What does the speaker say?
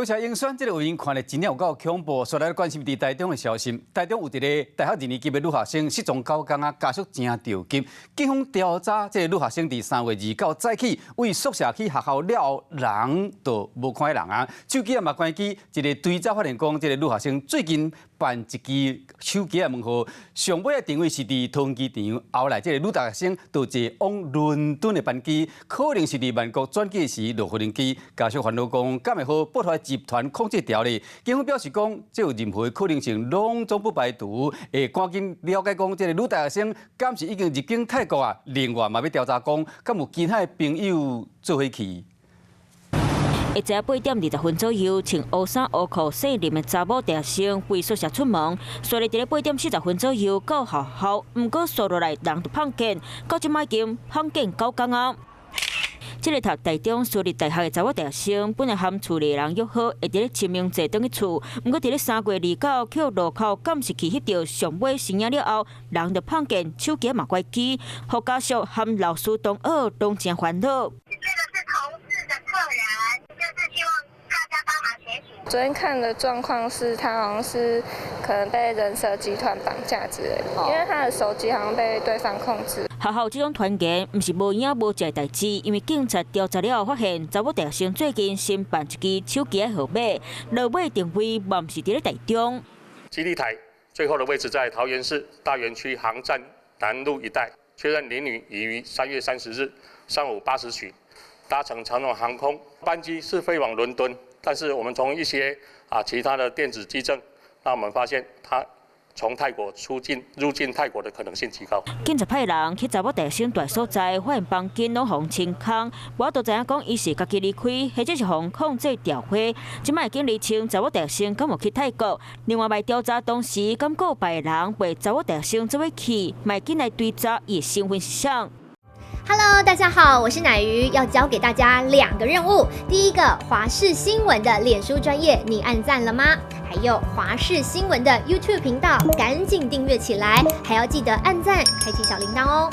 多謝英選，這個畫面看咧真正有夠恐怖。煞來關心佇台中的消息，台中有一个大學二年級的女學生失蹤9工啊，家屬真著急。警方調查，這个女學生佇3月29早起對宿舍去學校了後，人就無看見人啊。手機也嘛關機，一个追查發現講，這个女學生最近辦一支手機的門號，上尾的定位是佇桃園機場，後來這个女大學生就坐往倫敦的班機，可能是佇曼谷轉機時落無人機。家屬煩惱講，敢會予不法集團控制著咧？警方表示講，這有任何的可能性，攏總不排除。會趕緊了解講，這个女大學生敢是已經入境泰國啊？另外嘛欲調查講，敢有其他的朋友做伙去？下晝8點20分左右，穿烏衫烏褲姓林的查某大學生對宿舍出門，煞佇咧8點40分左右到學校，毋過煞落來人就膨見，到這擺已經膨見9工啊。這个讀台中私立大學的查某大學生，本來和厝裡人約好，會佇咧清明節轉去厝，毋過佇咧3月29去路口監視器翕著上尾身影了後，人就膨見，手機嘛關機，予家屬和老師同學攏真煩惱。這個是同事的客人，就是希望大家幫忙協助。昨天看的狀況是他好像是可能被人蛇集團綁架之類的，因為他的手機好像被對方控制。學校這種傳言毋是無影無跡的代誌，因為警察調查了後發現，查某大學生最近新辦一支手機的號碼，落尾定位嘛毋是佇咧台中。基地台最後的位置在桃園市大園區航站南路一帶，確認林女已於3月30日上午8時許搭乘長榮航空班機是飛往倫敦，但是我們從一些其他的電子跡證，那我們發現她從泰國出境入境泰國的可能性極高。警察派人去查某大學生蹛所在，發現房間攏予清空，無法度知影講伊是家己離開，或者是予控制調貨。這擺已經釐清查某大學生敢有去泰國。另外，欲調查當時敢閣有別人陪查某大學生做伙去，嘛緊來追查伊的身份是啥。 Hello，大家好，我是乃瑜，要交給大家兩個任務。第一個，華視新聞的臉書專頁，你按讚了嗎？還有華視新聞的 YouTube 頻道，趕緊訂閱起來，還要記得按讚，開啟小鈴鐺哦。